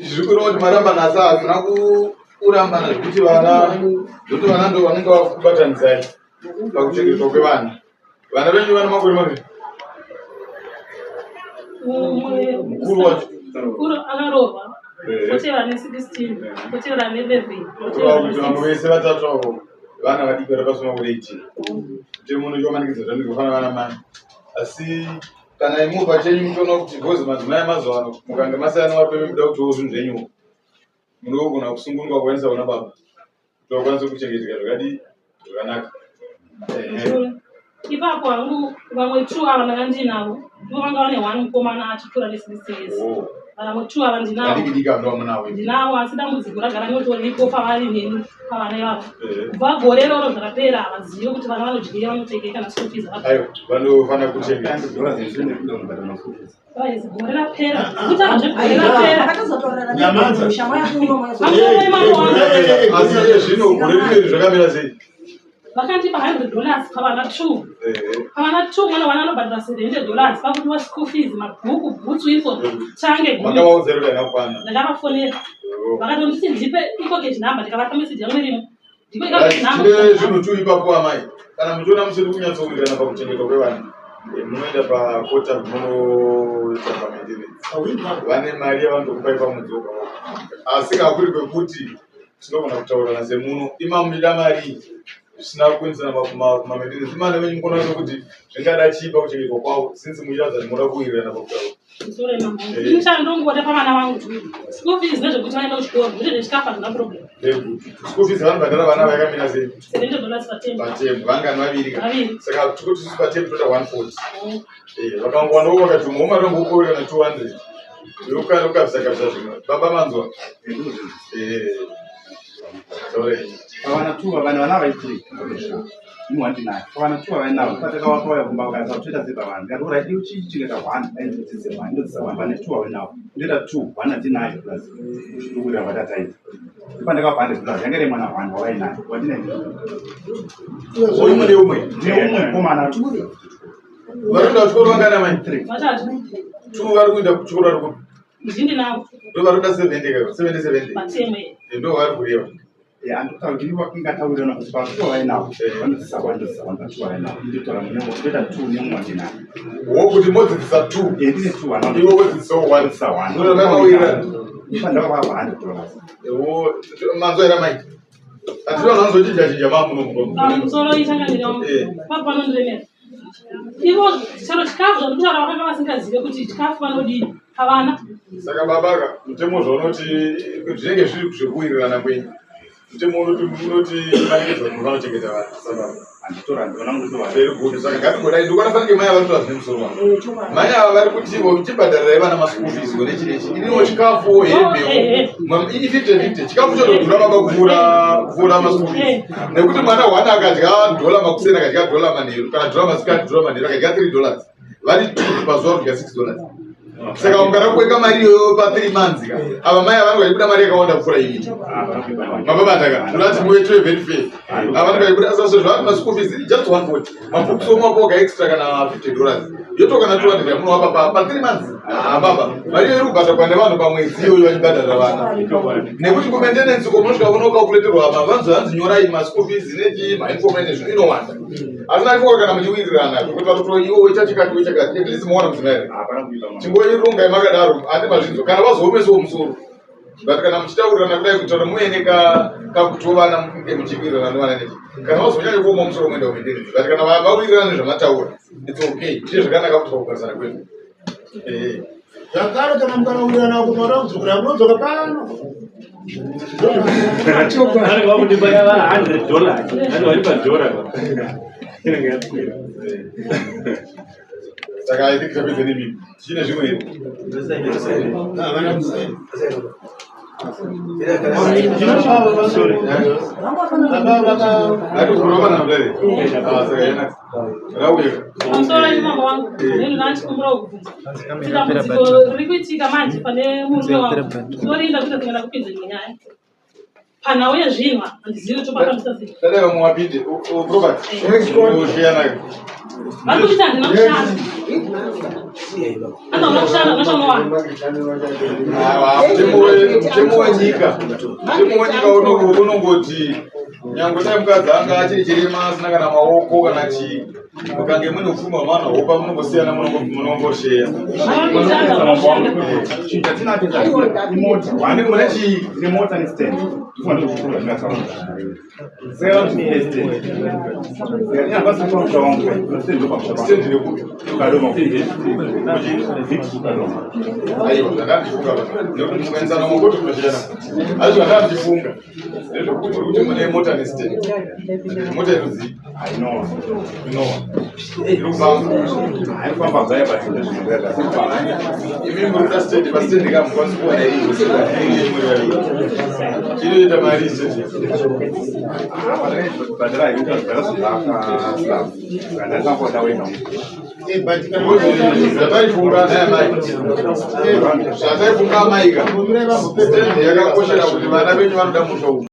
Zviri kureva kuti marambana asi hamuna kurambana zvekuti vana, zvekuti vana ndo vanenge vakubatanidzai pakuchengetwa kwevana. Vana venyu vane makore mangani? Umwe Mukuru wacho. Mukuru akaroorwa. Kotevera ne 16, kotevera ne 11, kotevera Kureva ne kuti vamwe 6. vese vatatu avo vana vadiki vari pasi pemakore 18. Mutemo unochiwamanikidza kuti vanenge vafanana vana mai. Asi kana imwe pachenyu mutoona kuti because madzimai emazuva ano mukange masiyana varume muda kutiwo zvinhu zvenyuwo munogona kusungunuka kuwanisa kuna baba kuti vakwanise kuchengeteka zvakadii zvakanaka. Ehe. Ipapo hangu vamwe two ava ndanga ndinavo, ndivo vanga vane one mukomana achikura ne 16 years. Oh. Vamwe two ava ndinavo. Vadiki diki ava ndovamunawo imi. Ndinavo, asi dambudziko ragara rinotoripo pavari neni pavana ivavo. Ehe. Kubva gore iroro zvakapera havazivi kuti vana vanodyei, vanopfekei, kana school fees havabhadhari. Aiwa, vanofanira kuchengeta. Guys, gore rapera, kutaura zvegore rapera. Nyamadza. Pamusoro wemambo wangu. Asi iye zvino gore rineri zvakamira sei? Vakandipa $100 pavana two. Ehe. Pavana two, mwana wana anobhadhara $70, pakudiwa school fees, mabhuku, bhutsu, uniform change gumi. Makavaudza here kuti haina kukwana? Ndakavafonera, vakatonditi ndipe EcoCash number, ndikavapa message yangu irimo, ndipo Right, EcoCash tine number. zvinhu tu ipapo amai. Kana muchiona musiri kunyatsowirirana pakuchengetwa kwevana, munoenda pakota munoita pamaintenance. Vane mari yavanotokupai pamwedzi woga woga. Asi kakuri kwekuti tinogona kutaurirana semuno, ima muchida mari iyi zvisina kuendesana kumamaintenance. Imana venyu munoona sekuti zvingada chii pakuchengetwa kwavo, since muchiratidza kuti munoda kuwirirana pakutaura. Musoro wemambo wangu. Ini chandongoda pavana vangu school fees nezvekuti vaende kuchikoro, zvete zvechikafu hazvina problem. Very good. School fees vanobhadhara vana vakamira sei? $70 patemu. Patemu, vangani? Vaviri ka? Vaviri. Saka tikuti isusu patemu toda 140. Vakangowandawo vakati mari vangokuwira na 200. Iwe ukabvisa kabvisa zvimwe. Baba manzwa. Sorry. Pavana two, vana vana vai three, imwe wandinayo. Pavana two vavainavo, patakawakauya kumba vakaisa toita sei pavana? Ndikati alright, iwe chichengeta one, aindodzidze one, ndodzidza one pane two vavainavo, ndoita two, one handinayo plus ndokuita vatataita. Ipandakava $100 yanga iri mwana one wavainayo, wandinayo. Umwe neumwe. Neumwe mukomana. Vari kuenda kuchikoro vangani amai? Three. Vatatu. Two vari kuenda kuchikoro vari kupi? Ndinavo. Ndo vari kuda 70 ka? 70 70. Patemu. Ndo vari kureva. Andikutaura kuti ingataurirana kuti patuo vainavo vanodzidza one, ndodzidza one, patuo vainavo ndotora nemwe, ndoita two nemwe wandinayo. Wo kuti modzidzisa two. Ndine two vana. Iwe wodzidzisawo one. Ndodzidza one. Ndo vakawirirana. Ipandakavapa $100. Wo manzwa here amai? Hatiri vanhu vanozochinja chinja mamuno. Pamusoro ichanganira wangu. Papo panondiremera ivo chero chikafu zvandikutaura vakanga vasingazive kuti chikafu vanodii pavana. Saka babaka, mutemo zvaunoti zvinenge zviri zvekuwirirana kwenyu. Mutemo unoti manikidza kuti vanochengeta vana sababa. Handitora, ndivona kundotora. Very good. Saka ngatigodai, ndikuona fanike mai ava zvine musoro wavo. Mai ava vari kuti ivo chibhadharirai vana maschool fees nechi nechi. Iniwo chikafu hembewo. Ini 50 50. Chikafu chododhura baba kupfuura maschool fees. Nekuti mwana one akadya dhola makuseni, akadya dhola manheru, kana dhola masikati, dhola manheru, akadya $3. Vari two pazuva kudya $6. Saka ungada kuweka mari iyoyo pa 3 months ka. Ava mai ava vanenge vachibuda mari yakawanda kupfuura iyi. Mababata ka. Ndinoti muve to very fair. Ava vanenge vachibuda sasa zvavari maschool fees just 140. Mabooks omapoka extra kana $50. Yoto kana 200 yamunovapa pa 3 months. Ah baba. Mari iyo iri kubhadharwa nevanhu pamwedzi iyoyo vachibhadhara vana. Nekuti kumaintenance uko munosvika kunokalculatorwa mavanzi vanzi nyorai maschool fees nechi mainform nezvinhu inowanda. Asi naifoka kana muchiwirirana zvekuti vatoto iwe woita chikati woita chakati, at least moona mudzimai here. Hapana kuipa mwana. Chimboirungai makadaro, handi mazvinzwa. Kana vazoomesawo musoro. But kana muchitaurirana kudai kutaura muene kakutovana munge muchiwirirana nevana nechi. Kana vazonyanya kuoma musoro moenda kumaintenance. But kana vawirirana nezvamataura, it's okay. Zvine zvakanaka kuti pakugarisana kwedu. Zvakare kana mukanawirirana kunoda kudzokera, munodzoka pano. Vanenge vakundipa yava $100, vanenge vachipa dhora inenge yakwira. Saka I think tapedza nemimi. Tichine zvimwe here? Havana kusaina. Ngatikurova kudai. Ah, saka yanaka. Rauya. Pamusoro wemambo wangu, neni ndandikumbirawo kubvunza kuti dambudziko riri kuitika manje pane murume wangu torinda kuita kunge ndakupinza imwe nyaya. Panhau yezvinhu handizivi kuti topafambisa sei. Dai vamwe vapinde. Robert. Ushiyana. Vari kuti handina kushanda. Hanzi hauna kushanda, hauna chaunowana. Mutemo wenyika. Mutemo wenyika unongoti nyangwe dai mukadzi anga achiri chirema asina kana maoko kana chii mukange mune upfumi hwamana hopa munongosiyana munongosheya. Chinhu chatinacho imota. Wani mune chii? Ine mota nestand. Ndifuna ndikuchikoro ndingatsaura. Saka vanoti ine stand. Saka ina basi pamusha wangu. Stand ndopamusha pangu. Stand nekupi? Kadoma. Vic Kadoma. Aiwa, zvakandifunga nekuti mukaenzana makoto kunoshiyana. Asi zvakandifunga ndezvekuti kuti mune mota nestand. Mota inozii? Ainowa. Inowa. Iri kufamba. Haikufamba zvayo but ndozvinoita. Imi muri kuda stand, pastand kamukwanisi kuwana iri iri muri vaviri. Inoita mari stand. Bhadhara inoita zvakazodhaka slab. Saka ndakamboda wega. Zvataifunga naye mai. Zvataifunga amai ka. Stand yakakoshera kuti vana venyu vanoda musha umu.